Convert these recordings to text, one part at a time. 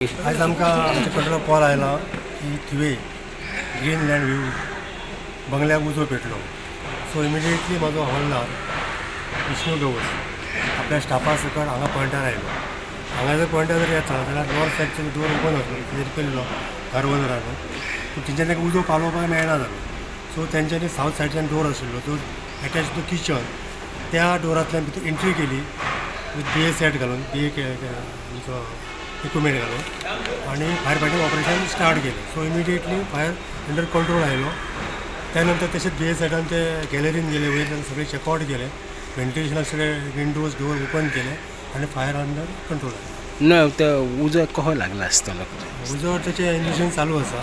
आयज आमकां आमच्या कंट्रोला कॉल आयला की थिवे ग्रीन लँड व्यू बंगल्याक उजो पेटलो. सो इमिडिएटली म्हाजो हवालदार विष्णू गवस आपल्या स्टाफा सकट हांगा पॉयंटार आयलो. हांगा जर पॉयंटार जर येता जाल्यार नॉर्थ सायडचो डोर ओपन आसलो, क्लियर केल्लो घर ओनरान, पूण तेंच्यांनी ताका उजो पालोवपाक मेळना जालो. सो तेंच्यांनी सावथ सायडच्यान डोर आशिल्लो तो एटॅच टू किचन, त्या डोरांतल्यान भितर एंट्री केली विथ बी ए सेट घालून, बी ए आमचो इक्विपमेंट घालून आनी फायर फायटींग ऑपरेशन स्टार्ट केलें. So immediately fire under control आयलो. त्या नंतर तशेंच बी ए सेटान ते गॅलरीन गेले, वयर सगळे चॅकआवट केले, व्हेंटिलेशनाक सगळे विंडोज डोर ओपन केले आनी फायर अंडर कंट्रोल आयलो. ना, ते उजो कसो लागला आसतलो? उजो तेचें इन्वेस्टिगेशन चालू आसा,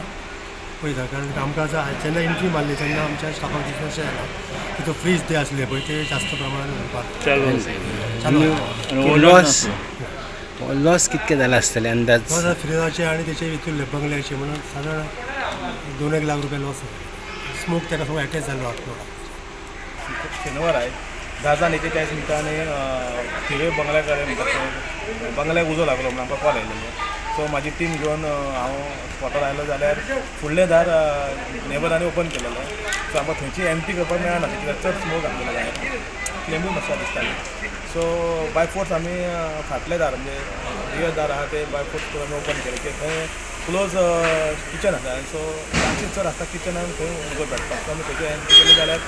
पळयता, कारण आमकां जेन्ना एंट्री मारली तेन्ना आमच्या स्टाफाक दिसून अशें आयलां की तो फ्रीज ते आसले पळय, ते जास्त प्रमाणान उरपाक चालू आसा. लॉस लॉस कितके जाला आसतले अंदाज? लॉस फ्रिजाचे आनी तेचे हितून बंगल्याचे म्हणून सादारण 2 एक लाख रुपया लॉस जालो. स्मोक ताका सगळो एटॅच जाल्लो आसलो. शेनवार आहे, 10 जावन 41 मिनटांनी थिवे बंगल्या कडेन म्हणटा थंय बंगल्याक उजो लागलो म्हणून आमकां कॉल आयलेलो. सो म्हाजी टीम घेवन हांव स्पॉटार आयलो जाल्यार फुडलें दार नेबरांनी ओपन केलेलें. सो आमकां थंयची एंट्री करपाक मेळना, कित्याक चड स्मोक आसलेलो भायर, फ्लेमूय मातशें दिसताली. सो बाय फोर्स आमी फाटलें दार, म्हणजे रियर दार आहा तें बाय फोर्स करून आमी ओपन केलें, कित्याक थंय क्लोज किचन आसा आनी सो चान्सीस चड आसता किचनान थंय उजो पेटता. सो आमी थंयची एंट्री केली जाल्यार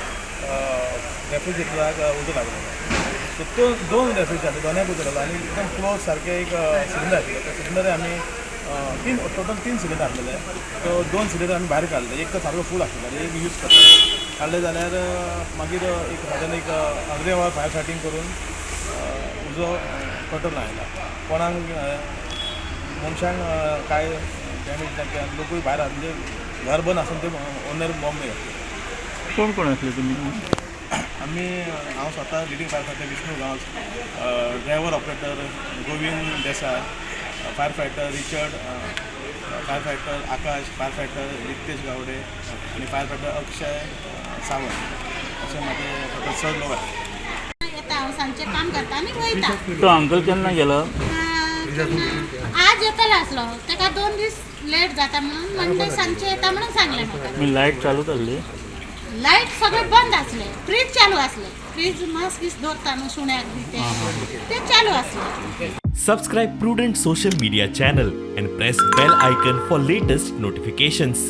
रेफ्रिजरेटराक उजो लागलेलो. सो तो दोन रेफ्रिजरेटर दोनाय उजो लागलो आनी एकदम क्लोज सारकें एक सिलिंडर आशिल्लो. त्या सिलिंडर आमी तीन, टोटल तीन सिलिंडर आसलेले. सो दोन सिलिंडर आमी भायर काडले. एक तर सारको फूल आशिल्लो आनी एक यूज करताले. काडले जाल्यार मागीर एक सादारण एक अर्दे वर फायर फायटींग करून उजो कंट्रोल आयला. कोणाक मनशांक कांय डॅमेज ना, कित्याक लोकूय भायर आसा, म्हणजे घर बंद आसून ते ओनर बॉम्बे घातले. कोण कोण असले तुमी? आमी, हांव स्वता leading fire fighter Vishnu Gawas, driver operator Govind Desai, fire fighter Richard, fire fighter Akash, fire fighter Ritesh Gawade आनी फायर फायटर अक्षय सावंत, अशे म्हाजे टोटल स लोक आसा. येता हांव, सांजचें काम करता आनी वयता. तो अंकल केन्ना गेलो? केन्ना आज येतलो आसलो, ताका 2 दीस लेट जाता म्हणून मंडे सांजचे येता म्हणून सांगलें म्हाका. मी लायट चालूच आसली? लायट सगळें बंद आसलें, फ्रीज चालू आसलें. फ्रीज मास बीस दवरता न्हू सुण्याक बी, ते ते चालू आसलें. Subscribe Prudent Social Media channel and press bell icon for latest notifications.